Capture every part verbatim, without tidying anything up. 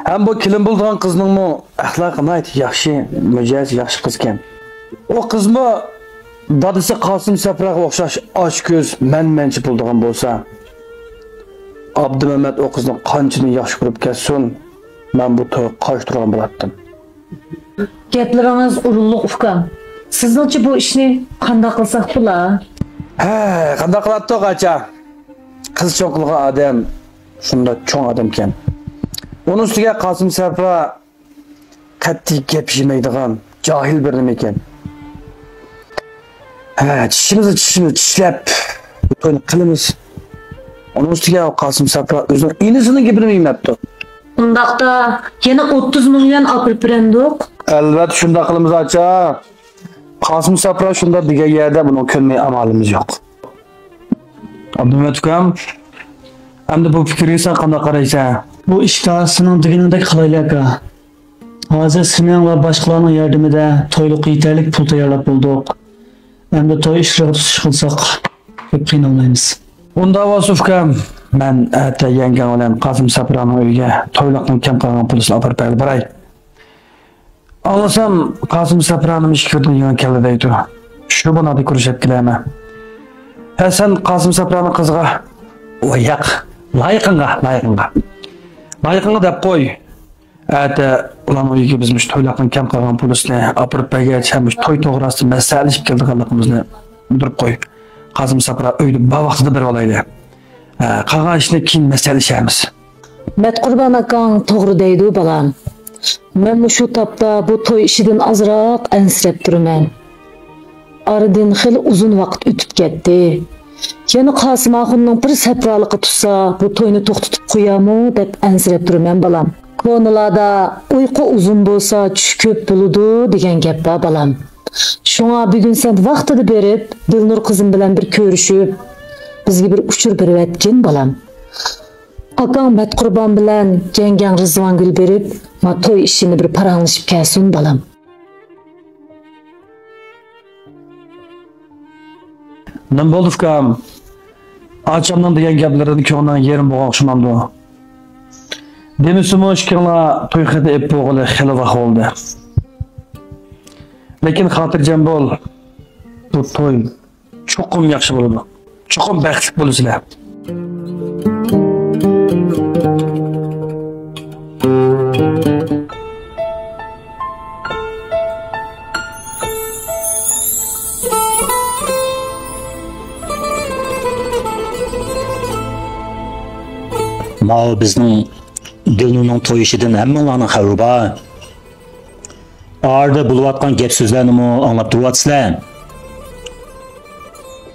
ھەم بۇ كېلىن بولىدىغان قىزنىڭمۇ ئەخلاقى ناھايىتى ياخشى، مىجەزى ياخشى قىزكەن. ئۇ قىزمۇ دادىسى قاسىم سەپراغا ئوخشاش ئاچكۆز، مەنمەنچى بولىدىغان بولسا، ئابدۇمەمەت ئۇ قىزنى قانچىدىن ياخشى كۆرۈپ كەتسۇن، مەن بۇ تويغا قارشى تۇرغان بولاتتىم. گەپلىرىڭىز ئورۇنلۇق، ئۇكام. سىزنىڭچە بۇ ئىشنى قانداق قىلساق بولا؟ ھە، قانداق قىلاتتۇق، ئاچا؟ قىز چوڭ قىلغان ئادەم شۇنداق چوڭ ئادەمكەن. ئۇنىڭ ئۈستىگە قاسىم سەپرا قەتئىي گەپ يېمەيدىغان جاھىل بىر نېمە ئىكەن. ھە، چىشىمىزنى، چىشىمىزنى چىشلەپ، بۇ توينى قىلىمىز. ئۇنىڭ ئۈستىگە قاسىم سەپرا ئۆزىنىڭ ئىنىسىنىڭ گېپىنىمۇ يېمەپتۇ. ئۇنداقتا يەنە ئوتتۇز مىڭ يۈەن ئاپىرىپ بېرەمدۇق؟ ئەلۋەتتە، شۇنداق قىلىمىز، ئاچا. قاسىم سەپرا شۇنداق دېگەن يەردە بۇنىڭ كۆنمەي ئامالىمىز يوق. ئابدۇمەمەت ئۇكام، ئەمدى بۇ پىكىرگە سەن قانداق قارايسەن؟ بۇ ئىشتا سېنىڭ دېگىنىڭدەك قىلايلى، ئاكا. ھازىر سېنىڭ ۋە باشقىلارنىڭ ياردىمىدە تويلۇققا يېتەرلىك پۇل تەييارلاپ بولدۇق. ئەمدى توي ئىشلىرىغا تۇتۇش قىلساق، كۆپ قىينالمايمىز. ئۇنداق بولسا، ئۇكام، مەن ئەتە يەڭگەڭ بىلەن قاسىم سەپرانىڭ ئۆيىگە تويلۇقنىڭ كەم قالغان پۇلىسىنى ئاپىرىپ بەرگىلى باراي. ئاڭلىسام، قاسىم سەپرانىم ئىككى كۈندىن يېڭى كەلدى دەيدۇ. شۇ بۇنىڭدا كۆرۈشۈپ كېلەيمەن. ھە، سەن قاسىم سەپرانىڭ قىزىغا، ۋاي ياق، لايىقىڭغا، لايىقىڭغا. لايىقىڭغا دەپ قوي. ئەتە ئۇلارنىڭ ئۆيىگە بىز مۇشۇ تويلۇقنىڭ كەم قالغان پۇلىسىنى ئاپىرىپ بەرگەچ، ھەم مۇشۇ توي توغراسىدا مەسلىھەتلىشىپ كېلىدىغانلىقىمىزنى بىلدۈرۈپ قوي. قاسىم سەپرا ئۆيدە بار ۋاقتىدا بېرىۋالايلى. ھە، قالغان ئىشنى كېيىن مەسلىھەتلىشەرمىز. مەتقۇربان ئاكاڭ توغرا دەيدۇ، بالام. مەن مۇشۇ تاپتا بۇ توي ئىشىدىن ئازراق ئەنسىرەپ تۇرىمەن. ئارىدىن خېلى ئۇزۇن ۋاقىت ئۆتۈپ كەتتى. يەنە قاسىم ئاخۇننىڭ بىر سەپرالىقى تۇتسا، بۇ توينى توختىتىپ قويارمۇ دەپ ئەنسىرەپ تۇرىمەن، بالام. كونىلاردا «ئۇيقۇ ئۇزۇن بولسا، چۈش كۆپ بولىدۇ» دېگەن گەپ بار، بالام. شۇڭا بۈگۈن سەن ۋاقتىدا بېرىپ، دىلنۇر قىزىم بىلەن بىر كۆرۈشۈپ، بىزگە بىر ئۇچۇر بېرىۋەتكىن، بالام. ئاكاڭ مەتقۇربان بىلەن يەڭگەڭ رىزۋانگۈل بېرىپ، ما توي ئىشىنى بىر پاراڭلىشىپ كەلسۇن، بالام. نېمە بولدى، ئۇكام؟ ئاچامنىڭ دېگەن گەپلىرىدىن كۆڭلۈڭ يېرىم بولغان ئوخشىمامدۇ؟ دېمىسىمۇ، ئىككىڭلار توي خېتى ئېلىپ بولغىلى خېلى ۋاق بولدى. لېكىن خاتىرجەم بول، بۇ توي چوقۇم ياخشى بولىدۇ. چوقۇم بەختلىك بولىسىلەر. ماۋۇ بىزنىڭ دىلنۇرنىڭ توي ئىشىدىن ھەممىڭلارنىڭ خەۋىرى بار. ئارىدا بولۇۋاتقان گەپ سۆزلەرنىمۇ ئاڭلاپ تۇرۇۋاتىسىلەر.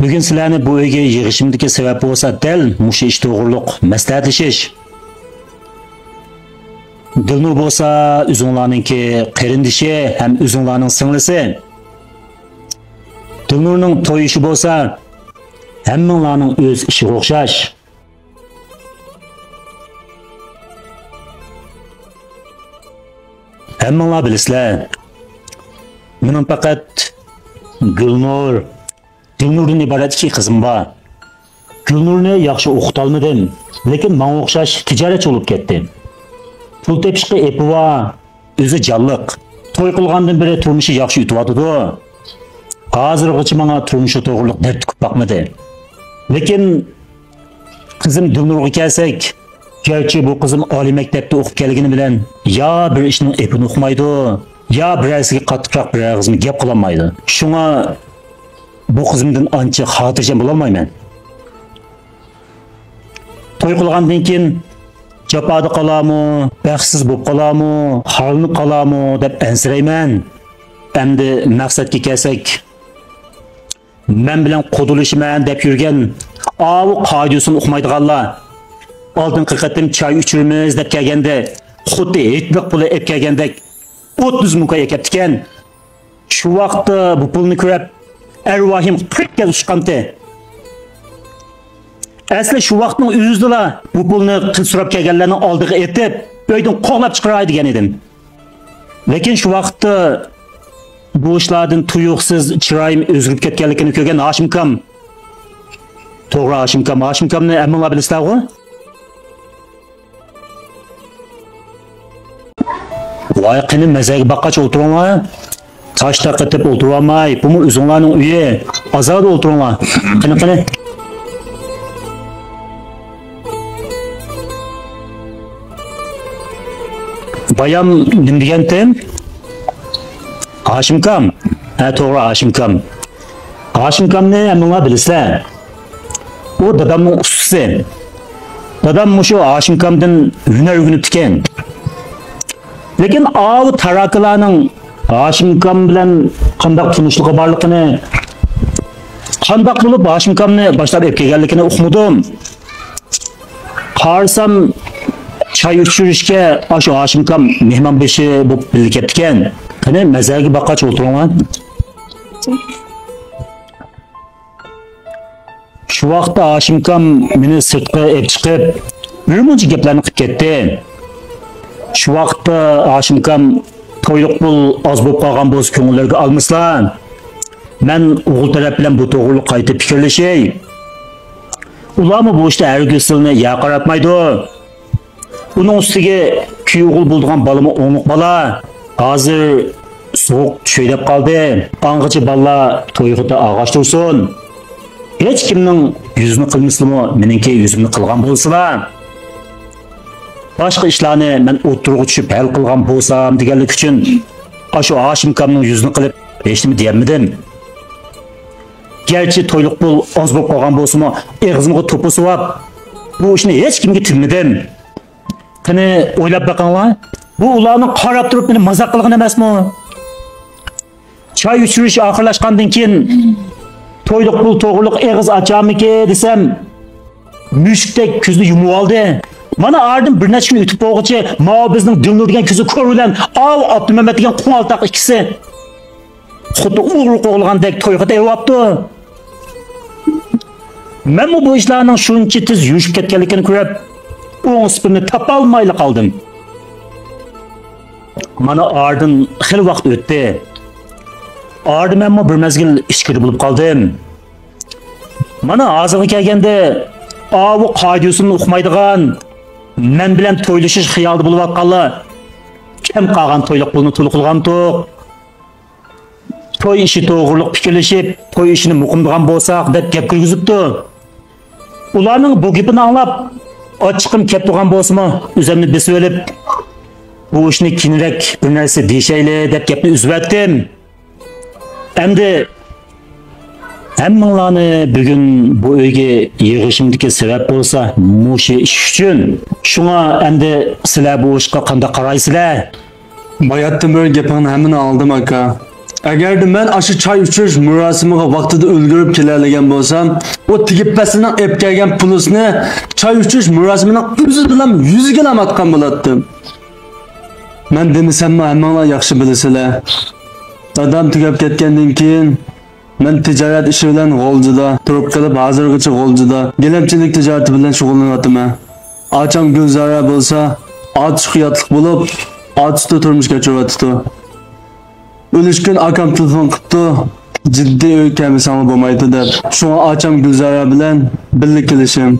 بۈگۈن سىلەرنى بۇ ئۆيگە يىغىشىمدىكى سەۋەب بولسا دەل مۇشۇ ئىش توغرۇلۇق مەسلىھەتلىشىش. دىلنۇر بولسا ئۆزۈڭلارنىڭكى قېرىندىشى ھەم ئۆزۈڭلارنىڭ سىڭلىسى. دىلنۇرنىڭ توي ئىشى بولسا ھەممىڭلارنىڭ ئۆز ئىشىغا ئوخشاش. ھەممىڭلار بىلىسىلەر، مېنىڭ پەقەت گۈلنۇر، دىلنۇردىن ئىبارەت ئىككى قىزىم بار. گۈلنۇرنى ياخشى ئوقۇتالمىدىم، لېكىن ماڭا ئوخشاش تىجارەتچى بولۇپ كەتتى. پۇل تېپىشقا ئېپى بار، ئۆزى جانلىق. توي قىلغاندىن بېرى تۇرمۇشى ياخشى ئۆتۈۋاتىدۇ. ھازىرغىچە ماڭا تۇرمۇشى توغرۇلۇق دەرد تۆكۈپ باقمىدى. لېكىن قىزىم دىلنۇرغا كەلسەك، گەرچە بۇ قىزىم ئالىي مەكتەپتە ئوقۇپ كەلگىنى بىلەن يا بىر ئىشنىڭ ئېپىنى ئۇقمايدۇ، يا بىرەرسىگە قاتتىقراق بىر ئېغىزمۇ گەپ قىلالمايدۇ. شۇڭا بۇ قىزىمدىن ئانچە خاتىرجەم بولالمايمەن. توي قىلغاندىن كېيىن جاپادا قالارمۇ، بەختسىز بولۇپ قالارمۇ، خارلىنىپ قالارمۇ دەپ ئەنسىرەيمەن. ئەمدى مەقسەتكە كەلسەك، مەن بىلەن قۇدىلىشىمەن دەپ يۈرگەن ئاۋۇ قائىدە-يوسۇن ئۇقمايدىغانلار، ئالدىنقى قېتىم چاي ئىچىرىمىز دەپ كەلگەندە، خۇددى ھېيتلىق پۇلى ئېلىپ كەلگەندەك ئوتتۇز مىڭ كوي ئەكەپتىكەن. شۇ ۋاقىتتا بۇ پۇلنى كۆرۈپ، ئەرۋاھىم قىرىق كەز ئۇچقانتى. ئەسلى شۇ ۋاقىتنىڭ ئۆزىدىلا بۇ پۇلنى قىز سوراپ كەلگەنلەرنىڭ ئالدىغا ئېتىپ، ئۆيدىن قوغلاپ چىقىراي دېگەن ئىدىم. لېكىن شۇ ۋاقىتتا بۇ ئىشلاردىن تۇيۇقسىز چىرايىم ئۆزگىرىپ كەتكەنلىكىنى كۆرگەن ھاشىمكام، توغرا، ھاشىمكام، ھاشىمكامنى ھەممىڭلار بىلىسىلەرغۇ؟ ۋاي، قېنى، مەزەگە باققاچ ئولتۇرۇڭلار. تاش تارقىتىپ ئولتۇرۇۋالماي، بۇمۇ ئۆزۈڭلارنىڭ ئۆيى. ئازادە ئولتۇرۇڭلار. قېنى، قېنى. بايام نېمە دېگەنتىم؟ ھاشىمكام. ھە، توغرا، ھاشىمكام. ھاشىمكامنى ھەممىڭلار بىلىسىلەر. ئۇ دادامنىڭ ئۇستىسى. دادام مۇشۇ ھاشىمكامدىن ھۈنەر ئۆگىنىپتىكەن. لېكىن ئاۋۇ تاراكىلارنىڭ ھاشىمكام بىلەن قانداق تونۇشلۇقى بارلىقىنى، قانداق بولۇپ ھاشىمكامنى باشلاپ ئېلىپ كەلگەنلىكىنى ئۇقمىدىم. قارىسام، چاي ئىچۈرۈشكە ئاشۇ ھاشىمكام مېھمان بېشى بولۇپ بىللە كەپتىكەن. قېنى، مەزەگە باققاچ ئولتۇرۇڭلار. شۇ ۋاقىتتا ھاشىمكام مېنى سىرتقا ئېلىپ چىقىپ، بىر مۇنچە گەپلەرنى قىلىپ كەتتى. شۇ ۋاقىتتا ھاشىمكام، تويلۇق پۇل ئاز بولۇپ قالغان بولسا، كۆڭۈللىرىگە ئالمىسىلا، مەن ئوغۇل تەرەپ بىلەن بۇ توغرىلىق قايتا پىكىرلىشەي. ئۇلارمۇ بۇ ئىشتا ھەرگىز سىلىنى يەر قاراتمايدۇ. ئۇنىڭ ئۈستىگە كۈيئوغۇل بولىدىغان بالىمۇ ئوڭلۇق بالا. ھازىر سوغۇق چۈشەي دەپ قالدى. ئاڭغىچە بالىلار تويغا ئاغاش تۇرسۇن. ھېچ كىمنىڭ يۈزىنى قىلمىسىلىمۇ، مېنىڭكى يۈزۈمنى قىلغان بولسىلا. باشقا ئىشلارنى مەن ئوتتۇرىغا چۈشۈپ ھەل قىلغان بولسام دېگەنلىك ئۈچۈن، ئاشۇ ھاشىمكامنىڭ يۈزىنى قىلىپ، ھېچنېمە دېيەلمىدىم. گەرچە تويلۇق پۇل ئاز بولۇپ قالغان بولسىمۇ، ئېغىزىمغا توپا سوۋاپ، بۇ ئىشنى ھېچ كىمگە تىنمىدىم. قېنى، ئويلاپ بېقىڭلار، بۇ ئۇلارنىڭ قاراپ تۇرۇپ مېنى مازاق قىلغىنى ئەمەسمۇ؟ چاي ئىچۈرۈش ئاخىرلاشقاندىن كېيىن، تويلۇق پۇل توغرۇلۇق ئېغىز ئاچارمىكى دېسەم، مۈشۈكتەك كۆزىنى يۇمۇۋالدى. مانا، ئارىدىن بىر نەچچە كۈن ئۆتۈپ بولغۇچە، ماۋۇ بىزنىڭ دىلنۇر دېگەن كۆزى كور بىلەن ئاۋۇ ئابدۇمەمەت دېگەن قوڭالتاق ئىككىسى خۇددى ئوغرى قوغلىغاندەك تويغا تېۋىۋاپتۇ. مەنمۇ بۇ ئىشلارنىڭ شۇنچە تېز يۈرۈشۈپ كەتكەنلىكىنى كۆرۈپ، ئوڭ سېپىمنى تاپالمايلا قالدىم. مانا، ئارىدىن خېلى ۋاقىت ئۆتتى. ئارىدا مەنمۇ بىر مەزگىل ئىچكىرى بولۇپ قالدىم. مانا، ھازىرغا كەلگەندە، ئاۋۇ قائىدە-يوسۇننى ئۇقمايدىغان، مەن بىلەن تويلىشىش خىيالىدا بولۇۋاتقانلار كەم قالغان تويلۇق پۇلنى تولا قىلغانتۇق. توي ئىشى توغرۇلۇق پىكىرلىشىپ، توي ئىشىنى مۇقىملىغان بولساق، دەپ گەپ كىرگۈزۈپتۇ. ئۇلارنىڭ بۇ گېپىنى ئاڭلاپ، ئاچچىقىم كەپ تۇرغان بولسىمۇ، ئۆزۈمنى بېسىۋېلىپ، بۇ ئىشنى كېيىنرەك بىر نەرسە دېيىشەيلى، دەپ گەپنى ئۈزۈۋەتتىم. ئەمدى ھەممىڭلارنى بۈگۈن بۇ ئۆيگە يىغىشىمدىكى سەۋەب بولسا مۇشۇ ئىش ئۈچۈن. شۇڭا ئەمدى سىلەر بۇ ئىشقا قانداق قارايسىلەر؟ باياتتىن بېرى گېپىڭنى ھەممىنى ئاڭلىدىم، ئاكا. ئەگەردە مەن ئاشۇ چاي ئىچۈش مۇراسىمىغا ۋاقتىدا ئۈلگۈرۈپ كېلەلىگەن بولسام، ئۇ تېگىپبەسىنىڭ ئېلىپ كەلگەن پۇلىسىنى چاي ئىچۈش مۇراسىمىنىڭ ئۆزىدىلا يۈزىگىلا ئاتقان بولاتتىم. مەن دېمىسەممۇ ھەممىڭلار ياخشى بىلىسىلەر. دادام تۈگەپ كەتكەندىن كېيىن، مەن تىجارەت ئىشى بىلەن غۇلجىدا تۇرۇپ قېلىپ، ھازىرغىچە غۇلجىدا گىلەمچىلىك تىجارىتى بىلەن شۇغۇللىنىۋاتىمەن. ئاچام گۈلزارە بولسا ئاتۇشقا ياتلىق بولۇپ، ئاتۇشتا تۇرمۇش كەچۈرۈۋاتىدۇ. ئۈلۈشكۈن ئاكام تېلېفون قىپتۇ، جىددىي ئۆيگە كەلمىسەڭلار بولمايدۇ دەپ. شۇڭا ئاچام گۈلزارە بىلەن بىللە كېلىشىم.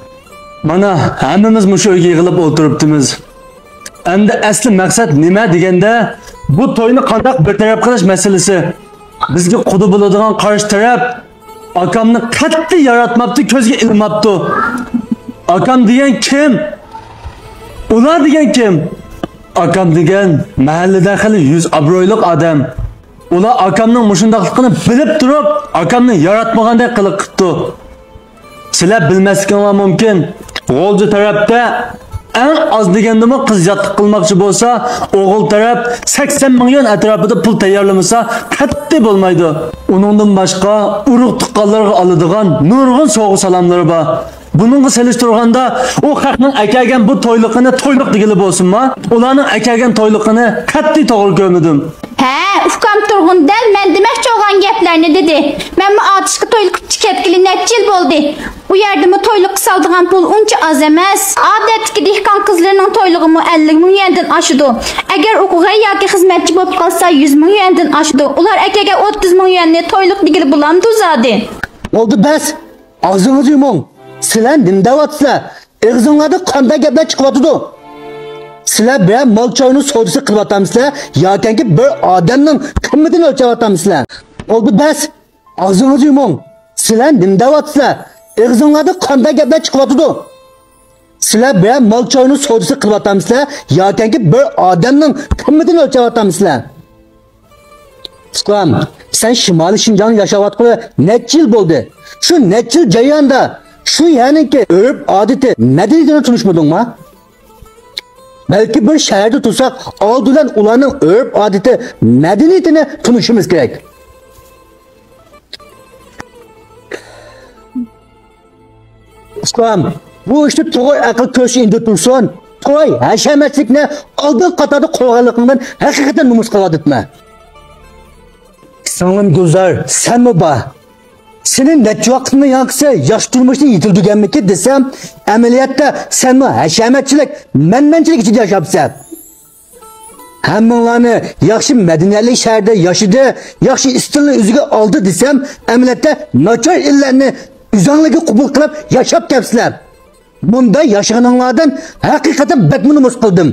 مانا، ھەممىمىز مۇشۇ ئۆيگە يىغىلىپ ئولتۇرۇپتىمىز. ئەمدى ئەسلى مەقسەت نېمە دېگەندە، بۇ توينى قانداق بىر تەرەپ قىلىش مەسىلىسى. بىزگە قۇدا بولىدىغان قارشى تەرەپ ئاكامنى قەتئىي ياراتماپتۇ، كۆزگە ئىلماپتۇ. ئاكام دېگەن كىم؟ ئۇلار دېگەن كىم؟ ئاكام دېگەن مەھەللىدە خېلى يۈز ئابرۇيلۇق ئادەم. ئۇلار ئاكامنىڭ مۇشۇنداقلىقىنى بىلىپ تۇرۇپ، ئاكامنى ياراتمىغاندەك قىلىق قىپتۇ. سىلەر بىلمەسلىكىڭلار مۇمكىن، غۇلجا تەرەپتە ئەڭ ئاز دېگەندىمۇ قىز ياتلىق قىلماقچى بولسا، ئوغۇل تەرەپ سەكسەن مىڭ يۈەن ئەتراپىدا پۇل تەييارلىمىسا، قەتئىي بولمايدۇ. ئۇنىڭدىن باشقا، ئۇرۇق-تۇغقانلارغا ئالىدىغان نۇرغۇن سوۋغا-سالاملىرى بار. بۇنىڭغا سېلىشتۇرغاندا، ئۇ خەقنىڭ ئەكەلگەن بۇ تويلۇقىنى تويلۇق دېگىلى بولسۇنما، ئۇلارنىڭ ئەكەلگەن تويلۇقىنى قەتئىي توغرا كۆرمىدىم. ھە، ئۇكام تۇرغۇن دەل مەن دېمەكچى بولغان گەپلەرنى دېدى. مەنمۇ ئاتۇشقا تويلۇق كەتكىلى نەچچە يىل بولدى. ئۇ يەردىمۇ تويلۇققا سالىدىغان پۇل ئۇنچە ئاز ئەمەس. ئادەتتىكى دېھقان قىزلىرىنىڭ تويلۇقىمۇ ئەللىك مىڭ يۈەندىن ئاشىدۇ. ئەگەر ئوقۇغاي ياكى خىزمەتچى بولۇپ قالسا، يۈز مىڭ يۈەندىن ئاشىدۇ. ئۇلار ئەكەلگەن ئوتتۇز مىڭ يۈەننى تويلۇق دېگىلى بولامدۇ زادى؟ بولدى، بەس! ئاغزىڭىزنى يۇمۇڭ! سىلەر نېمە دەۋاتىسىلەر؟ ئېغىزىڭلاردىن قانداق گەپلەر چىقىۋاتىدۇ؟ سىلەر بىرەر مال چارۋىنىڭ سودىسى قىلىۋاتامسىلەر ياكىنكى بىر ئادەمنىڭ قىممىتىنى ئۆلچەۋاتامسىلەر؟ بولدى، بەس! ئاغزىڭىزنى يۇمۇڭ! سىلەر نېمە دەۋاتىسىلەر؟ ئېغىزىڭلاردىن قانداق گەپلەر چىقىۋاتىدۇ؟ سىلەر بىرەر مال چارۋىنىڭ سودىسى قىلىۋاتامسىلەر ياكىنكى بىر ئادەمنىڭ قىممىتىنى ئۆلچەۋاتامسىلەر؟ ئۇكام، سەن شىمالىي شىنجاڭدا ياشاۋاتقىلى نەچچە يىل بولدى؟ شۇ نەچچە يىل جەريانىدا شۇ يەرنىڭكى ئۆرپ-ئادىتى، مەدەنىيىتىنى تونۇشمىدىڭما؟ بەلكى بىر شەھەردە تۇرساق، ئالدى بىلەن ئۇلارنىڭ ئۆرپ-ئادىتى، مەدەنىيىتىنى تونۇشىمىز كېرەك. ئۇكام، بۇ ئىشتا توغرا ئەقىل كۆرۈشنى ئىندىرىپ تۇرسۇن. توي، ھەشەمەتچىلىكنى ئالدىنقى قاتاردا قويغانلىقىڭدىن ھەقىقەتەن نومۇس قىلىۋاتىمەن. سىڭلىم گۈلزار، سەنمۇ بار. سېنى نەچچە ۋاقىتنىڭ ياڭىقىسى ياخشى تۇرمۇشنى يېتىلدۈرگەنمىكىن دېسەم، ئەمەلىيەتتە سەنمۇ ھەشەمەتچىلىك، مەنمەنچىلىك ئىچىدە ياشاپسەن. ھەممىڭلارنى ياخشى مەدەنىيەتلىك شەھەردە ياشىدى، ياخشى ئىستىلنى ئۆزىگە ئالدى دېسەم، ئەمەلىيەتتە ناچار ئىللەتنى ئۆزۈڭلارغا قوبۇل قىلىپ ياشاپ كەپسىلەر. بۇنداق ياشىغىنىڭلاردىن ھەقىقەتەن بەكمۇ نومۇس قىلدىم.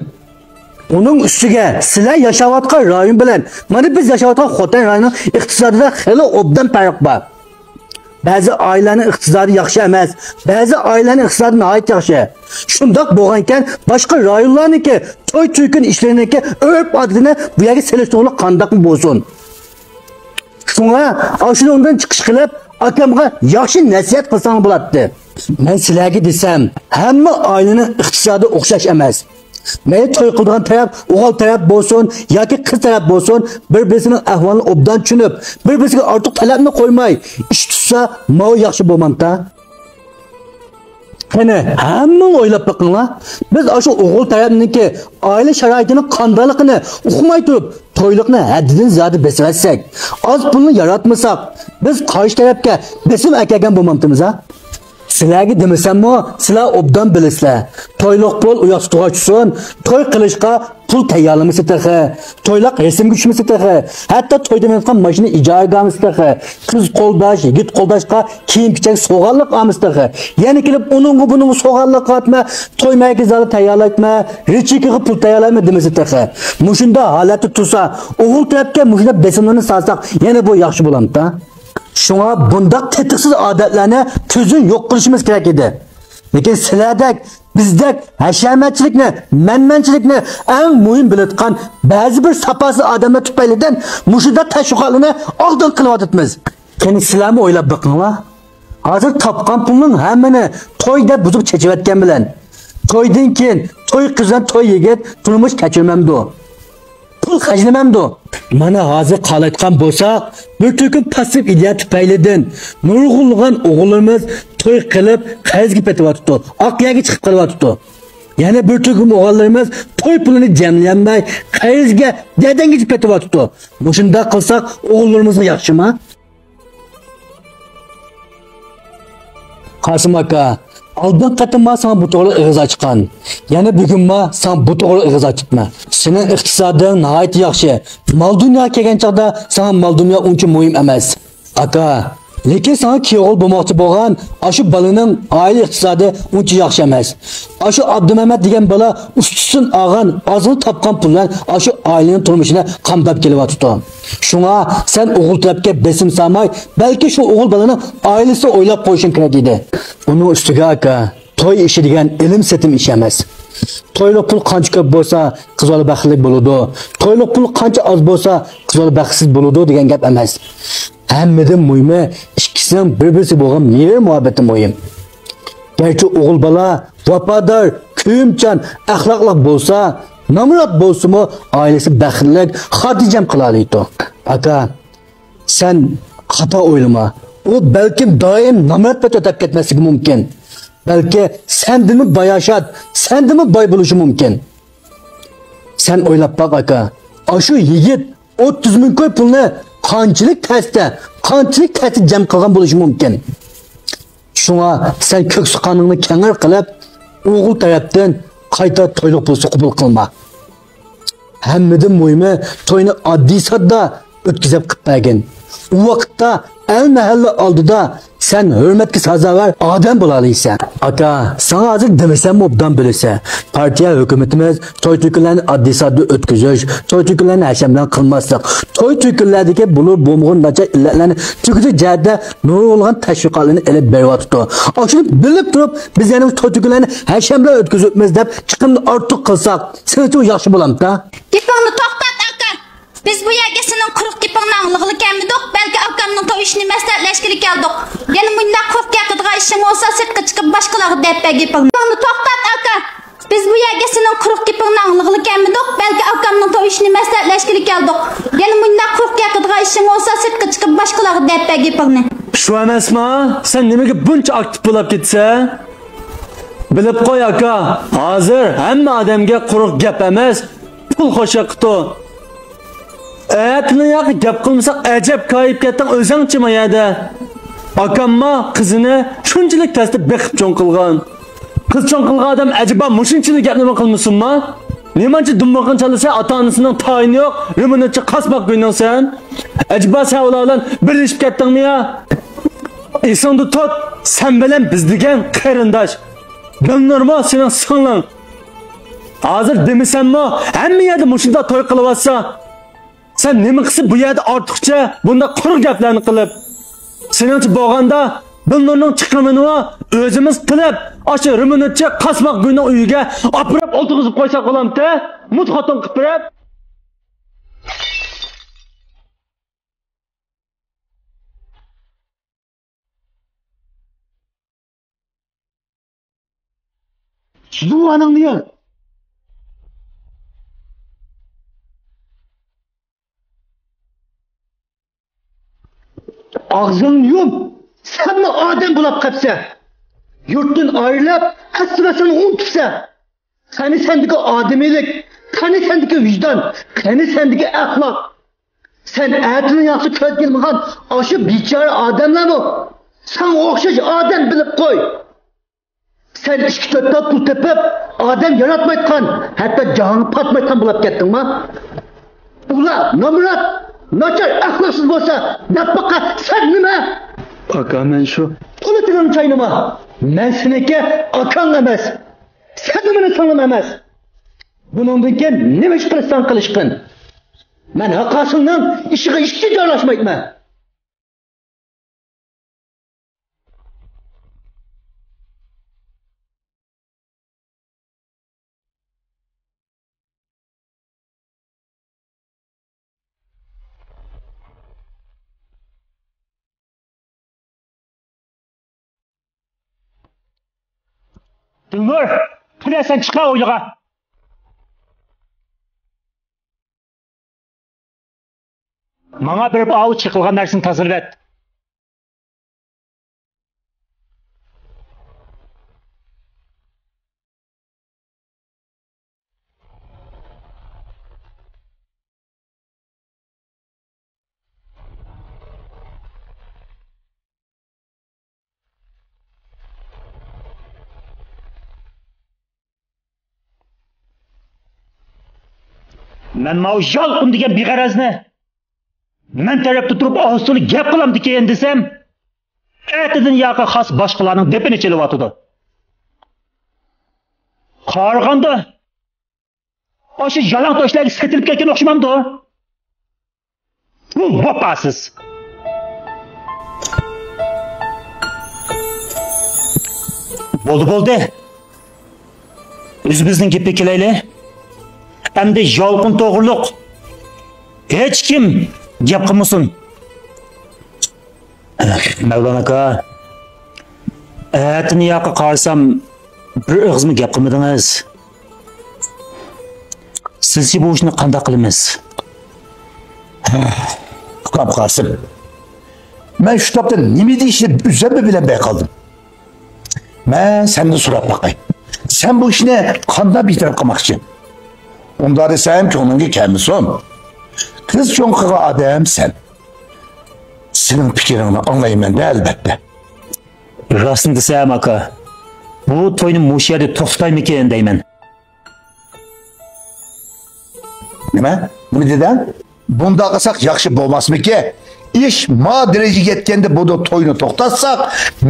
ئۇنىڭ ئۈستىگە سىلەر ياشاۋاتقان رايون بىلەن مانا بىز ياشاۋاتقان خوتەن رايونىنىڭ ئىقتىسادىدا خېلى ئوبدان پەرق بار. بەزى ئائىلىلەرنىڭ ئىقتىسادى ياخشى ئەمەس، بەزى ئائىلىلەرنىڭ ئىقتىسادى ناھايىتى ياخشى. شۇنداق بولغانىكەن، باشقا رايونلارنىڭكى توي-تۆكۈن ئىشلىرىنىڭكى ئۆرپ-ئادىتىنى بۇ يەرگە سېلىشتۇرغىلى قانداقمۇ بولسۇن؟ شۇڭا ئاشۇنىڭدىن چىقىش قىلىپ، ئاكامغا ياخشى نەسىھەت قىلساڭ بولاتتى. مەن سىلەرگە دېسەم، ھەممە ئائىلىنىڭ ئىقتىسادى ئوخشاش ئەمەس. مەيلى توي قىلىدىغان تەرەپ ئوغۇل تەرەپ بولسۇن ياكى قىز تەرەپ بولسۇن، بىر-بىرسىنىڭ ئەھۋالىنى ئوبدان چۈشىنىپ، بىر-بىرسىگە ئارتۇق تەلەپنى قويماي ئىش تۇتسا، ماۋۇ ياخشى بولمامتا؟ قېنى، ھەممىڭ ئويلاپ بېقىڭلار. بىز ئاشۇ ئوغۇل تەرەپنىڭكى ئائىلە شارائىتىنىڭ قانداقلىقىنى ئۇقماي تۇرۇپ، تويلۇقنى ھەددىدىن زىيادە بېسىۋەتسەك، ئاز پۇلنى ياراتمىساق، بىز قارشى تەرەپكە بېسىم ئەكەلگەن بولمامتىمىز ھە؟ سىلەرگە دېمىسەممۇ، سىلەر ئوبدان بىلىسىلەر. تويلۇق پۇل ئۇياقتا تۇرغاچ تۇرسۇن، توي قىلىشقا پۇل تەييارلىمىسا تېخى، تويلۇق رەسىمگە چۈشمىسە تېخى، ھەتتا تويدا مىنىۋاتقان ماشىنا ئىجارىگە ئالمىسا تېخى، قىز قولداش، يىگىت قولداشقا كىيىم-كېچەك سوۋغاتلىق ئالمىسا تېخى، يەنە كېلىپ ئۇنىڭغا بۇنىڭغا سوۋغاتلىق قاتما، توي مەرىكە زالى تەييارلايتما، رېچىكىغا پۇل تەييارلايتما دېمىسە تېخى. مۇشۇنداق ھالەتتە تۇرسا، ئوغۇل تەرەپكە مۇشۇنداق بېسىملارنى سالساق، يەنە بۇ ياخشى بولامتا؟ شۇڭا بۇنداق تېتىقسىز ئادەتلەرنى تۈزدىن يوق قىلىشىمىز كېرەك ئىدى. لېكىن سىلەردەك، بىزدەك ھەشەمەتچىلىكنى، مەنمەنچىلىكنى ئەڭ مۇھىم بىلىدىغان بەزى بىر ساپاسىز ئادەملەر تۈپەيلىدىن مۇشۇنداق تەشۋىقاتلارنى ئالدىن قىلىۋاتىمىز. قېنى سىلەرمۇ ئويلاپ بېقىڭلار. ھازىر تاپقان پۇلنىڭ ھەممىنى توي دەپ بۇزۇپ چېچىۋەتكەن بىلەن، تويدىن كېيىن توي قىز بىلەن توي يىگىت تۇرمۇش كەچۈرمەمدۇ؟ پۇل خەجلىمەمدۇ؟ مانا ھازىر قالايتقان بولساق، بىر تۈركۈم پاسسىپ ئىدىيە تۈپەيلىدىن نۇرغۇنلىغان ئوغۇللىرىمىز توي قىلىپ قەرزگە پېتىۋاتىدۇ، ئاق يەرگە چىقىپ قېلىۋاتىدۇ. يەنە بىر تۈركۈم ئوغۇللىرىمىز توي پۇلىنى جەملىيەلمەي قەرزگە، گەدەنگىچە پېتىۋاتىدۇ. مۇشۇنداق قىلساق ئوغۇللىرىمىزغا ياخشىما؟ قاسىم ئاكا، ئالدىنقى قېتىمما ساڭا بۇ توغرىلىق ئېغىز ئاچقان. يەنە بۈگۈنما ساڭا بۇ توغرىلىق ئېغىز ئاچىپمەن. سېنىڭ ئىقتىسادىڭ ناھايىتى ياخشى. مال-دۇنيا كەلگەن چاغدا ساڭا مال-دۇنيا ئۇنچە مۇھىم ئەمەس. ئاكا، لېكىن ساڭا كۈيئوغۇل بولماقچى بولغان ئاشۇ بالىنىڭ ئائىلە ئىقتىسادى ئۇنچە ياخشى ئەمەس. ئاشۇ ئابدۇمەمەت دېگەن بالا ئۇستىسىدىن ئالغان، ئازغىنە تاپقان پۇل بىلەن ئاشۇ ئائىلىنىڭ تۇرمۇشىنى قامداپ كېلىۋاتىدۇ. شۇڭا سەن ئوغۇل تەرەپكە بېسىم سالماي، بەلكى شۇ ئوغۇل بالىنىڭ ئائىلىسىنى ئويلاپ قويۇشۇڭ كېرەك ئىدى. ئۇنىڭ ئۈستىگە ئاكا، توي ئىشى دېگەن ئېلىم-سېتىم ئىشى ئەمەس. تويلۇق پۇل قانچە كۆپ بولسا، قىز بالا بەختلىك بولىدۇ. تويلۇق پۇل قانچە ئاز بولسا، قىز بالا بەختسىز بولىدۇ دېگەن گەپ ئەمەس. ھەممىدىن مۇھىمى، ئىككىسىنىڭ بىر-بىرسىگە بولغان مېھىر-مۇھەببىتى مۇھىم. گەرچە ئوغۇل بالا ۋاپادار، كۆيۈمچان، ئەخلاقلىق بولسا، نامرات بولسىمۇ، ئائىلىسى بەختلىك، خاتىرجەم قىلالايدۇ. ئاكا، سەن خاتا ئويلىما. ئۇ بەلكىم دائىم نامرات پېتى ئۆتەپ كەتمەسلىكى مۇمكىن. بەلكى سەندىنمۇ باياشات، سەندىنمۇ باي بولۇشى مۇمكىن. سەن ئويلاپ باق، ئاكا. ئاشۇ يىگىت ئوتتۇز مىڭ كوي پۇلنى قانچىلىك تەستە، قانچىلىك تەستە جەم قىلغان بولۇشى مۇمكىن. شۇڭا سەن كۆكسى قانىڭنى كەڭرى قىلىپ، ئوغۇل تەرەپتىن قايتا تويلۇق پۇلسى قوبۇل قىلما. ھەممىدىن مۇھىمى، توينى ئاددىي-ساددا ئۆتكۈزۈپ قىپ بەرگىن. ئۇ ۋاقىتتا ئەل-مەھەللە ئالدىدا سەن ھۆرمەتكە سازاۋەر ئادەم بولالايسەن. ئاكا، ساڭا ھازىر دېمىسەممۇ ئوبدان بىلىسەن. پارتىيە، ھۆكۈمىتىمىز توي-تۆكۈنلەرنى ئاددىي-ساددا ئۆتكۈزۈش، توي-تۆكۈنلەرنى ھەشەملەرنى قىلماسلىق، توي-تۆكۈنلەردىكى بولۇر بولمىغۇر ناچار ئىللەتلەرنى تۈگىتىش جەھەتتە نۇرغۇنلىغان تەشۋىقاتلارنى ئېلىپ بېرىۋاتىدۇ. ئاشۇنى بىلىپ تۇرۇپ، بىز يەنە توي-تۆكۈنلەرنى ھەشەملەر ئۆتكۈزۈپمىز دەپ چىقىمنى ئارتۇق قىلساق، سېنىڭچە ياخشى بولامتا؟ گېپىڭنى توختات، ئاكا! بىز بۇ يەرگە سېنىڭ قۇرۇق گېپىڭنى ئاڭلىغىلى كەلمىدۇق، بەلكى ئاكامنىڭ توي ئىشىنى مەسلىھەتلەشكىلى كەلدۇق. يەنە مۇنداق قۇرۇق گەپ قىلىدىغان ئىشىڭ بولسا، سىرتقا چىقىپ باشقىلارغا دەپ بەر گېپىڭنى. گېپىڭنى توختات، ئاكا! بىز بۇ يەرگە سېنىڭ قۇرۇق گېپىڭنى ئاڭلىغىلى كەلمىدۇق، بەلكى ئاكامنىڭ توي ئىشىنى مەسلىھەتلەشكىلى كەلدۇق. يەنە مۇنداق قۇرۇق گەپ قىلىدىغان ئىشىڭ بولسا، سىرتقا چىقىپ باشقىلارغا دەپ بەر گېپىڭنى. شۇ ئەمەسما؟ سەن نېمىگە بۇنچە ئاكتىپ بولاپ كېتىسەن؟ بىلىپ قوي، ئاكا، ھازىر ھەممە ئادەمگە قۇرۇق گەپ ئەمەس، پۇل خوش ۋاقىتتۇ. ئەتىنىڭ ياقى گەپ قىلمىساق، ئەجەب كايىپ كەتتىڭ ئۆزۈڭچە ما يەردە. ئاكاممۇ قىزىنى شۇنچىلىك تەستە بېقىپ چوڭ قىلغان. قىز چوڭ قىلغان ئادەم ئەجەبا مۇشۇنچىلىك گەپنىمۇ قىلمىسۇنما؟ نېمانچە دۇمبىقىنى چالىسا، ئاتا-ئانىسىنىڭ تايىنى يوق، رېمونتچى قاسماق گۇينىڭ سەن. ئەجەبا سەن ئۇلار بىلەن بىرلىشىپ كەتتىڭمۇ يا؟ ئېسىڭدە تۇت، سەن بىلەن بىز دېگەن قېرىنداش. بىلنۇرمۇ سېنىڭ سىڭلىڭ. ھازىر دېمىسەممۇ، ھەممە يەردە مۇشۇنداق توي قىلىۋاتسا، سەن نېمە قىلسا بۇ يەردە ئارتۇقچە بۇنداق قۇرۇق گەپلەرنى قىلىپ؟ سېنىڭچە بولغاندا، بىلنۇرنىڭ چىقىمىنىمۇ ئۆزىمىز قىلىپ، ئاشۇ رېمونتچى قاسماق گۇينىڭ ئۆيىگە ئاپىرىپ ئولتۇرغۇزۇپ قويساق بولامتى؟ مۇت خوتۇن قىلىپ بېرىپ. زۇۋانىڭنى يىغ. ئاغزىڭنى يۇم. سەنمۇ ئادەم بولاپ قاپسەن. يۇرتتىن ئايرىلىپ، ئەسلى ۋەتىنىڭنى ئۇنتۇپسەن. قېنى سەندىكى ئادىمىيلىك، قېنى سەندىكى ۋىجدان، قېنى سەندىكى ئەخلاق؟ سەن ئەتىنى ياخشى كۆرگىلىمىغان ئاشۇ بىچارە ئادەملەرمۇ ساڭا ئوخشاش ئادەم بىلىپ قوي. سەن ئىككى تۆت تال پۇل تېپىپ، ئادەم ياراتمايدىغان، ھەتتا جانغا پاتمايدىغان بولاپ كەتتىڭما؟ ئۇلار نامرات، ناچار، ئەخلاقسىز بولسا، دەپ باقا، سەن نېمە؟ ئاكا، مەن شۇ. تولا تىلىڭنى چاينىما. مەن سېنىڭكى ئاكاڭ ئەمەس. سەنمۇ مېنىڭ سىڭلىم ئەمەس. بۇنىڭدىن كېيىن نېمە ئىش قىلساڭ قىلىشقىن. مەن ھاقاسىلنىڭ ئىشىغا ئىشىكچە ئارىلاشمايمەن. دىلنۇر، قېنى سەن چىقا ھويلىغا. ماڭا بېرىپ ئاۋۇ چېقىلغان نەرسىنى تازىلىۋەت. مەن ماۋۇ يالقۇن دېگەن بىغەرەزنى مەن تەرەپتە تۇرۇپ ئاستىلى گەپ قىلامدىكىن دېسەم، ئەتىدىن ياقى خاس باشقىلارنىڭ دېپىنى چېلىۋاتىدۇ. قارىغاندا، ئاشۇ يالاڭ تۆشلەرگە سېتىلىپ كەتكەن ئوخشىمامدۇ؟ بۇ ۋاپاسىز. بولدى، بولدى. ئۆزىمىزنىڭ گېپىگە كېلەيلى. ئەمدى يالقۇن توغرۇلۇق ھېچكىم گەپ قىلمىسۇن. مەۋلان ئاكا، ئەتىنى ياقى قارىسام، بىر ئېغىزمۇ گەپ قىلمىدىڭىز. سىزچە بۇ ئىشنى قانداق قىلىمىز؟ ئۇكام قاسىم، مەن شۇ تاپتا نېمە دېيىشنى ئۆزۈممۇ بىلەلمەي قالدىم. مەن سەندىن سوراپ باقاي. سەن بۇ ئىشنى قانداق بىر تەرەپ قىلماقچى؟ ئۇنداق دېسەم، كۆڭلۈڭگە كەلمىسۇن. قىز چوڭ قىلغان ئادەم سەن. سېنىڭ پىكرىڭنى ئاڭلايمەن-دە، ئەلۋەتتە. راستىنى دېسەم، ئاكا، بۇ توينى مۇشۇ يەردە توختىتايمىكىن دەيمەن. نېمە؟ نېمە دېدىڭ؟ بۇنداق قىلساق ياخشى بولماسمىكى؟ ئىش ما دەرىجىگە يەتكەندە بۇ توينى توختاتساق،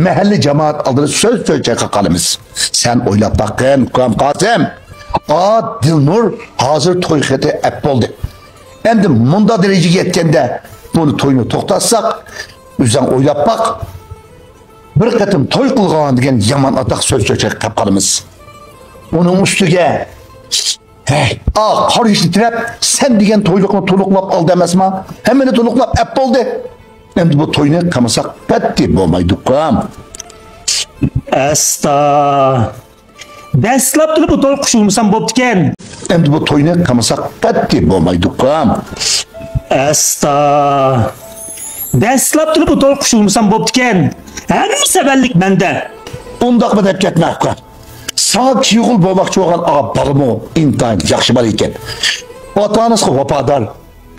مەھەللە جامائەت ئالدىدا سۆز سۆز چايقاپ قالىمىز. سەن ئويلاپ باققىن، ئۇكام قاسىم. ئا دىلنۇر ھازىر توي خېتى ئەپ بولدى. ئەمدى مۇنداق دەرىجىگە يەتكەندە بۇنى توينى توختاتساق، ئۆزۈڭ ئويلاپ باق. بىر قېتىم توي قىلغان دېگەن يامان ئاتاق سۆز چايقاپ قالىمىز. ئۇنىڭ ئۈستىگە ھەي، ئا، قارىشى تىترەپ، سەن دېگەن تويلۇقنى تولۇقلاپ ئالدى ئەمەسما؟ ھەممىنى تولۇقلاپ ئەپ بولدى. ئەمدى بۇ توينى قىلمىساق قەتئىي بولمايدۇ، ئۇكام. ئەستا. دەسلەپتىلا بۇ توي قوشۇلمىسام بوپتىكەن. ئەمدى بۇ توينى قىلمىساق قەتئىي بولمايدۇ، ئۇكام. ئەستا. دەسلەپتىلا بۇ توي قوشۇلمىسام بوپتىكەن. ھەممە سەۋەنلىك مەندە. ئۇنداقمۇ دەپ كەتمە، ئۇكام. ساڭا كۈيئوغۇل بولماقچى بولغان ئا بالىمۇ ئىنتايىن ياخشى بالا ئىكەن. ئاتا-ئانىسىغا ۋاپادار،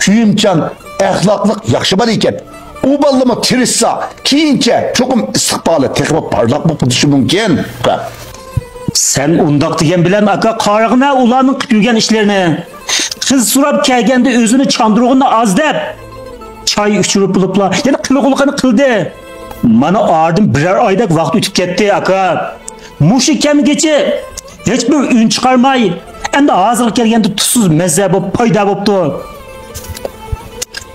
كۆيۈمچان، ئەخلاقلىق، ياخشى بالا ئىكەن. ئۇ بالىمۇ تىرىشسا، كېيىنچە چوقۇم ئىستىقبالى تېخىمۇ پارلاق بولۇپ كېتىشى مۇمكىن. سەن ئۇنداق دېگەن بىلەن، ئاكا، قارىغىنا ئۇلارنىڭ قىلىپ يۈرگەن ئىشلىرىنى. قىز سوراپ كەلگەندە ئۆزىنى چاندۇرغىنى ئاز دەپ، چاي ئىچۈرۈپ بولۇپلا يەنە قىلغۇلىقىنى قىلدى. مانا ئارىدىن بىرەر ئايدەك ۋاقىت ئۆتۈپ كەتتى، ئاكا. مۇشۇ كەمگىچە ھېچبىر ئۈن چىقارماي، ئەمدى ھازىرغا كەلگەندە تۇزسىز مەززە بولۇپ پەيدا بوپتۇ.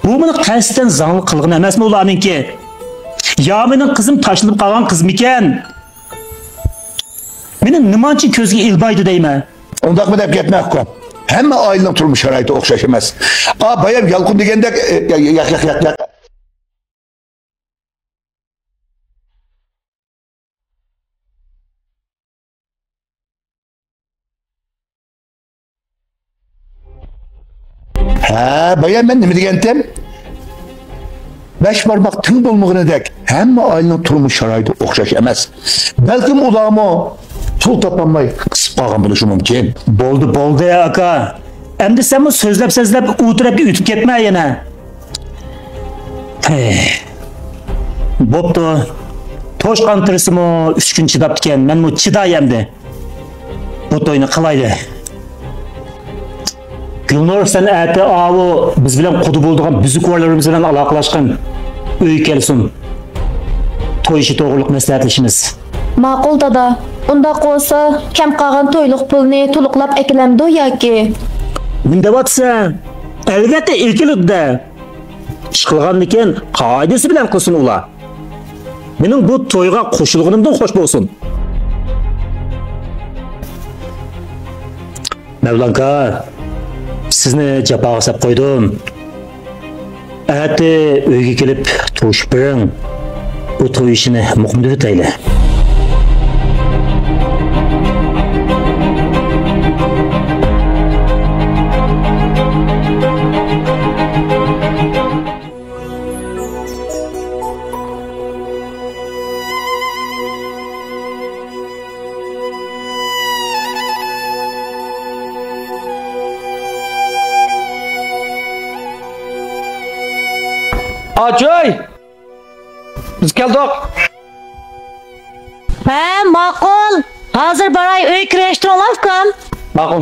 بۇ مېنى قەستەن زاڭلىق قىلغىنى ئەمەسمۇ ئۇلارنىڭكى؟ يا مېنىڭ قىزىم تاشلىنىپ قالغان قىزمىكەن؟ مېنى نېمانچە كۆزگە ئىلمايدۇ دەيمەن. ئۇنداقمۇ دەپ كەتمە، ئۇكام. ھەممە ئائىلىنىڭ تۇرمۇش شارائىتى ئوخشاش ئەمەس. ئا، بايام يالقۇن دېگەندەك، ئە، ياق، ياق، ياق، ياق. ھە، بايا مەن نېمە دېگەنتىم؟ بەش بارماق تەڭ بولمىغىنىدەك، ھەممە ئائىلىنىڭ تۇرمۇش شارائىتى ئوخشاش ئەمەس. بەلكىم ئۇلارمۇ پۇل تاپالماي قىسىپ قالغان بولۇشى مۇمكىن. بولدى، بولدى، ئاكا. ئەمدى سەنمۇ سۆزلەپ-سۆزلەپ ئۇ تەرەپكە ئۆتۈپ كەتمە يەنە. ھەي. بوپتۇ. توشقان تېرىسىمۇ ئۈچ كۈن چىداپتىكەن، مەنمۇ چىداي ئەمدى. بۇ توينى قىلايلى. گۈلنۇر، سەن ئەتە ئاۋۇ بىز بىلەن قۇدا بولىدىغان بۈزرۈكۋارلىرىمىز بىلەن ئالاقىلەشكىن. ئۆيگە كەلسۇن. توي ئىشى توغرۇلۇق مەسلىھەتلىشىمىز. ماقۇل، دادا. ئۇنداق بولسا، كەم قالغان تويلۇق پۇلنى تولۇقلاپ ئەكېلەمدۇ ياكى؟ نېمە دەۋاتىسەن؟ ئەلۋەتتە، ئەكېلىدۇ-دە. ئىشقىلغاندىكىن، قائىدىسى بىلەن قىلسۇن ئۇلار. مېنىڭ بۇ تويغا قوشۇلغىنىمدىن خوش بولسۇن. مەۋلانكا، سىزنى جاپاغا سەپ قويدۇم. ئەتە ئۆيگە كېلىپ تۇرۇشۇپ بېرىڭ. بۇ توي ئىشىنى مۇقىمدىۋېتەيلى. ئاچاي! بىز كەلدۇق. ھە، ماقۇل. ھازىر باراي، ئۆيگە كىرىۋېلىشتۇرۇڭلار، ئۇكام. ماقۇل.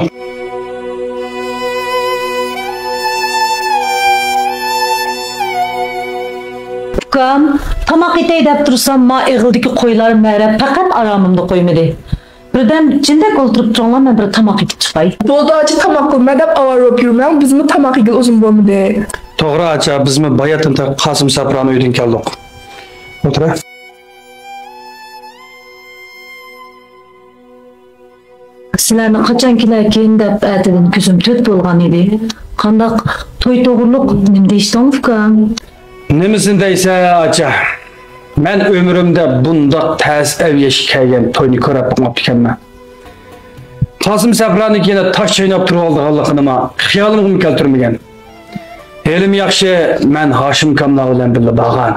ئۇكام، تاماق ئېتەي دەپ تۇرسام، ما ئېغىلدىكى قويلار مەرە پەقەت ئارامىمدا قويمىدى. بىردەم جىندەك ئولتۇرۇپ تۇرۇڭلار، مەن بىر تاماق ئېتىپ چىقاي. بولدى ئاچا، تاماق قىلىمەن دەپ ئاۋارە بولۇپ يۈرمەڭ، بىزمۇ تاماق يېگىلى ئۇزۇن بولمىدى. توغرا ئاچا، بىزمۇ باياتىن قاسىم سەپرانىڭ ئۆيىدىن كەلدۇق. ئولتۇرە. سىلەرنى قاچان كېلەركىن دەپ ئەتىدىن كۆزۈم تۆت بولغان ئىدى. قانداق، توي توغرۇلۇق نېمە دېيىشتىڭ، ئۇكام؟ نېمىسىنى دەيسەن، ئاچا؟ مەن ئۆمرۈمدە بۇنداق تەس ئەۋ يەشكە كەلگەن توينى كۆرۈپ باقماپتىكەنمەن. قاسىم سەپرانىڭ يەنە تاش چايناپ تۇرۇۋالىدىغانلىقىنىمۇ خىيالىمغىمۇ كەلتۈرمىگەن. ھېلىمۇ ياخشى، مەن ھاشىم ئاكاملار بىلەن بىللە بارغان.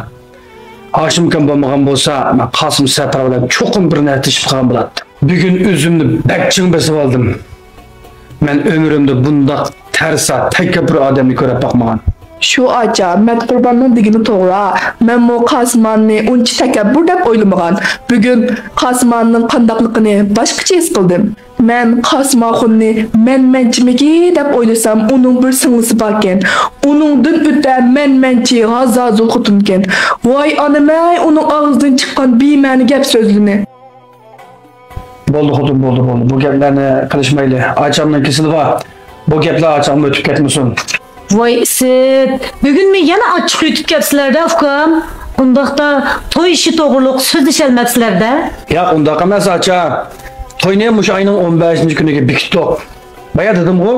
ھاشىم ئاكام بولمىغان بولسا، مەن قاسىم سەپران بىلەن چوقۇم بىر نەرسە تېشىپ قالغان بولاتتىم. بۈگۈن ئۆزۈمنى بەك چىڭ بېسىۋالدىم. مەن ئۆمرۈمدە بۇنداق تەرسا، تەكەببۇر ئادەمنى كۆرۈپ باقمىغان. شۇ ئاچا، مەتقۇرباننىڭ دېگىنى توغرا. مەنمۇ قاسىماننى ئۇنچە تەكەببۇر دەپ ئويلىمىغان. بۈگۈن قاسىماننىڭ قانداقلىقىنى باشقىچە ھېس قىلدىم. مەن قاسىم ئاخۇننى مەنمەنچىمىكى دەپ ئويلىسام، ئۇنىڭ بىر سىڭلىسى باركەن. ئۇنىڭدىن ئۆتە مەنمەنچى، ھازازۇل خوتۇنكەن. ۋاي ئانىمەي، ئۇنىڭ ئاغزىدىن چىققان بىمەنە گەپ سۆزلىرىنى. بولدى خوتۇن، بولدى، بولدى. بۇ گەپلەرنى قىلىشمايلى. ئاچامنىڭ كېسىلى بار. بۇ گەپلەر ئاچامغا ئۆتۈپ كەتمىسۇن. ۋاي ئىسىت، بۈگۈنمۇ يەنە ئاچچىق يۇتۇپ كەپسىلەر-دە، ئۇكام. ئۇنداقتا توي ئىشى توغرۇلۇق سۆزلىشەلمەپسىلەر-دە؟ ياق، ئۇنداق ئەمەس، ئاچا. توينى مۇشۇ ئاينىڭ ئون بەشىنچى كۈنىگە بېكىتتۇق. بايا دېدىمغۇ،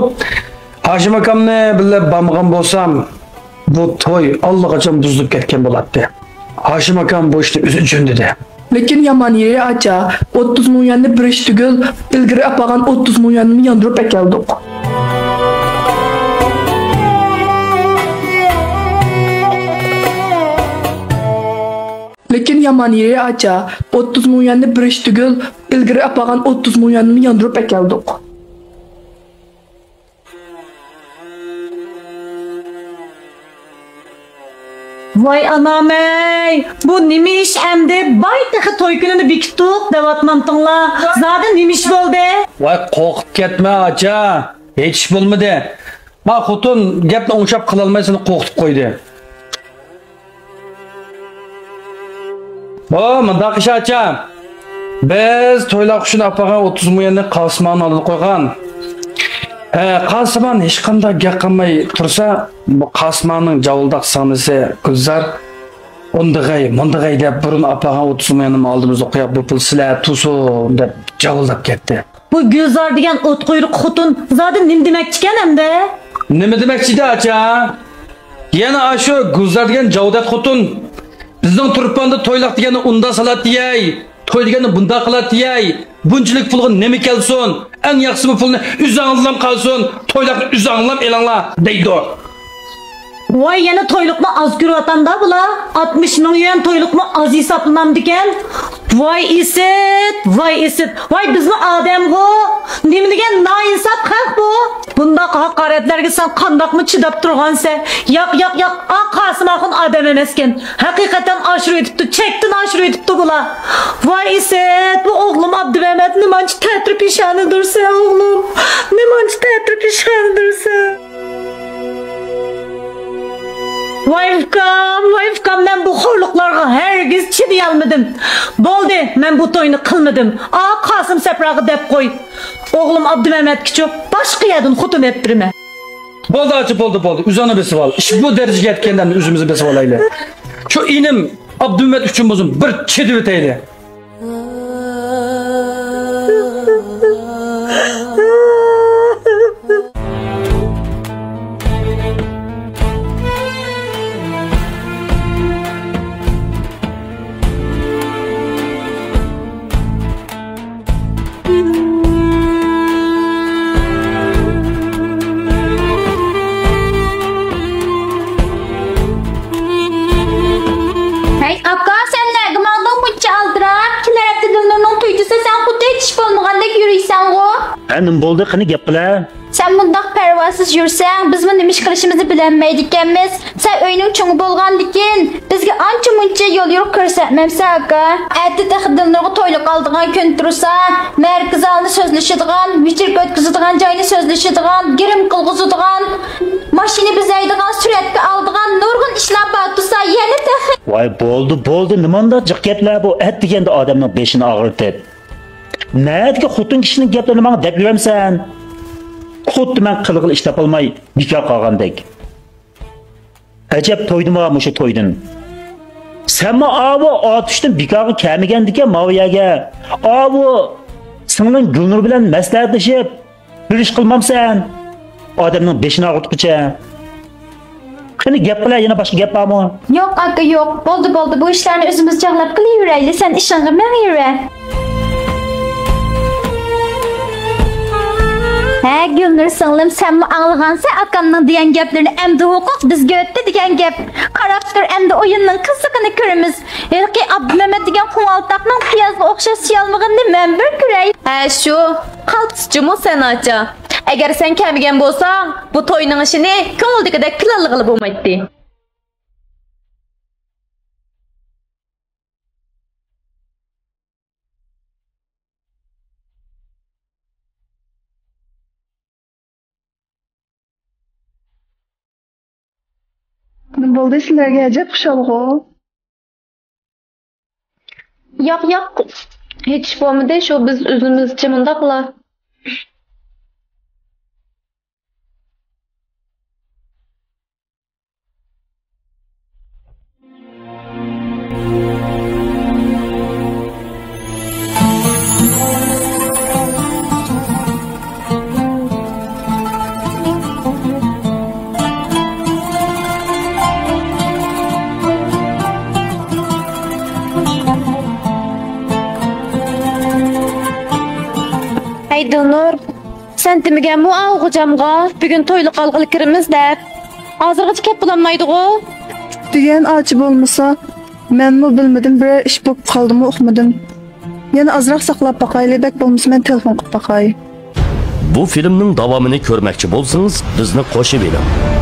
ھاشىم ئاكامنى بىللە بارمىغان بولسام، بۇ توي ئاللىقاچان بۇزۇلۇپ كەتكەن بولاتتى. ھاشىم ئاكام بۇ ئىشنى ئۆزى ئۈچۈن دېدى. لېكىن يامان يېرى ئاچا، ئوتتۇز مىڭ يۈەننى بېرىش تۈگۈل، ئىلگىرى ئاپارغان ئوتتۇز مىڭ يۈەننىمۇ ياندۇرۇپ ئەكەلدۇق. لېكىن يامان يېرى ئاچا، ئوتتۇز مىڭ يۈەننى بېرىش تۈگۈل، ئىلگىرى ئاپارغان ئوتتۇز مىڭ يۈەننىمۇ ياندۇرۇپ ئەكەلدۇق. ۋاي ئانامەي، بۇ نېمە ئىش ئەمدى؟ باي تېخى توي كۈنىنى بېكىتتۇق دەۋاتمامتىڭلار؟ زادى نېمە ئىش بولدى؟ ۋاي قورقۇپ كەتمە ئاچا، ھېچ ئىش بولمىدى. ما خوتۇن گەپنى ئوڭشاپ قىلالماي سېنى قورقۇتۇپ قويدى. بۇ مۇنداق ئىش ئاچا. بىز تويلاق ئۈچۈن ئاپارغان ئوتتۇز مىڭ يۈەننى قاسىماننىڭ ئالدىدا قويغان. ھە، قاسىمان ھېچقانداق گەپ قىلماي تۇرسا، بۇ قاسىماننىڭ جاۋۇلداق سىڭلىسى گۈلزار ئۇندىغاي، مۇندىغاي دەپ بۇرۇن ئاپارغان ئوتتۇز مىڭ يۈەننى ئالدىمىزدا قويۇپ، بۇ پۇل سىلەر تۇرسۇن دەپ جاۋۇلداپ كەتتى. بۇ گۈلزار دېگەن ئوت قۇيرۇق خوتۇن زادى نېمە دېمەكچىكەن ئەمدى؟ نېمە دېمەكچىدى ئاچا؟ يەنە ئاشۇ گۈلزار دېگەن جاۋدەت خوتۇن بىزنىڭ تۇرپاندا تويلاق دېگەننى ئۇنداق سالاتتى يەي، توي دېگەننى بۇنداق قىلاتتى يەي، بۇنچىلىك پۇلغا نېمە كەلسۇن، ئەڭ ياخشىسى بۇ پۇلنى ئۆزۈڭلام قالسۇن، تويلاقنى ئۆزۈڭلام ئېلىڭلار دەيدۇ. ۋاي، يەنە تويلۇقنى ئاز كۆرۈۋاتامدا بۇلار. ئاتمىش مىڭ يۈەن تويلۇقمۇ ئاز ھېسابلىنامدىكەن؟ ۋاي ئىسىت، ۋاي ئىسىت، ۋاي بىزمۇ ئادەمغۇ؟ نېمە دېگەن نائىنساپ خەق بۇ؟ بۇنداق ھاقارەتلەرگە سەن قانداقمۇ چىداپ تۇرغانسەن؟ ياق، ياق، ياق، ئا قاسىم ئاخۇن ئادەم ئەمەسكەن. ھەقىقەتەن ئاشۇرۇۋېتىپتۇ، چەكتىن ئاشۇرۇۋېتىپتۇ بۇلار. ۋاي ئىسىت، بۇ ئوغلۇم ئابدۇمەمەت نېمانچە تەتۈر پېشانىدۇرسەن ئوغلۇم، نېمانچە تەتۈر پېشانىدۇرسەن. ۋاي ئۇكام، ۋاي ئۇكام، مەن بۇ خورلۇقلارغا ھەرگىز چىدىيالمىدىم. بولدى، مەن بۇ توينى قىلمىدىم. ئا قاسىم سەپراغا دەپ قوي. ئوغلۇم ئابدۇمەمەتكىچۇ باشقا يەردىن خوتۇن ئېلىپ بېرىمەن. بولدى ئاچا، بولدى، بولدى. ئۆزۈڭنى بېسىۋال. ئىش بۇ دەرىجىگە يەتكەندە ئۆزىمىزنى بېسىۋالايلى. شۇ ئىنىم ئابدۇمەمەت ئۈچۈن بولسۇن بىر چىدىۋېتەيلى. ھەي ئاكا، سەن نەگە ماڭدىڭ بۇنچە ئالدىراپ؟ كېلەر ھەپتە دىلنۇرنىڭ تويىدا سەن خۇددى ھېچ ئىش بولمىغاندەك يۈرىسەنغۇ. ھە، نېمە بولدى؟ قېنى گەپ قىلە. سەن مۇنداق پەرۋاسىز يۈرسەڭ، بىزمۇ نېمە ئىش قىلىشىمىزنى بىلەلمەيدىكەنمىز. سەن ئۆينىڭ چوڭى بولغاندىكىن، بىزگە ئانچە-مۇنچە يول-يورۇق كۆرسەتمەمسەن، ئاكا. ئەتە تېخى دىلنۇرغا تويلۇق ئالىدىغان كۈن تۇرسا، مەرىكە زالىنى سۆزلىشىدىغان، ۋىچېركا ئۆتكۈزىدىغان جاينى سۆزلىشىدىغان، گىرىم قىلغۇزىدىغان، ماشىنا بېزەيدىغان، سۈرەتكە ئالىدىغان نۇرغۇن ئىشلار بار تۇرسا، يەنە تېخى. ۋاي، بولدى، بولدى، نېمانداق جىق گەپلەر بۇ؟ ئەتىگەندە ئادەمنىڭ بېشىنى ئاغرىتىپ. نەدىكى خوتۇن كىشىنىڭ گەپلىرىنى ماڭا دەپ يۈرەمسەن؟ خۇددى مەن قىلغىلى ئىش تاپالماي بىكار قالغاندەك. ئەجەب تويدىما مۇشۇ تويدىن؟ سەنمۇ ئاۋۇ ئاتۇشتىن بىكارغا كەلمىگەندىكەن ماۋۇ يەرگە. ئاۋۇ سىڭلىڭ گۈلنۇر بىلەن مەسلىھەتلىشىپ بىر ئىش قىلمامسەن؟ ئادەمنىڭ بېشىنى ئاغرىتقۇچە. قېنى گەپ قىلە، يەنە باشقا گەپ بارمۇ؟ يوق ئاكا، يوق. بولدى، بولدى، بۇ ئىشلارنى ئۆزىمىز جاغلاپ قىلىۋېرەيلى، سەن ئىشىڭغا مېڭىۋەر. ھە، گۈلنۇر سىڭلىم، سەنمۇ ئاڭلىغانسەن ئاكامنىڭ دېگەن گەپلىرىنى. ئەمدى ھوقۇق بىزگە ئۆتتى دېگەن گەپ. قاراپ تۇر، ئەمدى ئويۇننىڭ قىزىقىنى كۆرىمىز. ھېلىقى ئابدۇمەمەت دېگەن قوڭالتاقنىڭ پىيازغا ئوخشاش سىيالمىغىنىنى مەن بىر كۆرەي. ھە، شۇ. قالتىس جۇمۇ سەن ئاچا. ئەگەر سەن كەلمىگەن بولساڭ، بۇ توينىڭ ئىشىنى كۆڭۈلدىكىدەك پىلانلىغىلى بولمايتتى. نېمە بولدى سىلەرگە؟ ئەجەب خۇشالغۇ. ياق، ياق، ھېچ ئىش بولمىدى، شۇ بىز ئۆزىمىزچە مۇنداقلا. ھەي دىلنۇر، سەن دېمىگەنمۇ ئاۋۇ غوجامغا بۈگۈن تويلۇق ئالغىلى كىرىمىز دەپ؟ ھازىرغىچە كەپ بولالمايدىغۇ؟ دېگەن ئاچا بولمىسا، مەنمۇ بىلمىدىم، بىرەر ئىش بولۇپ قالدىمۇ ئۇقمىدىم. يەنە ئازراق ساقلاپ باقايلى، بەك بولمىسا مەن تېلېفون قىلىپ باقاي. بۇ فىلىمنىڭ داۋامىنى كۆرمەكچى بولسىڭىز، بىزنى قوشۇۋېلىڭ.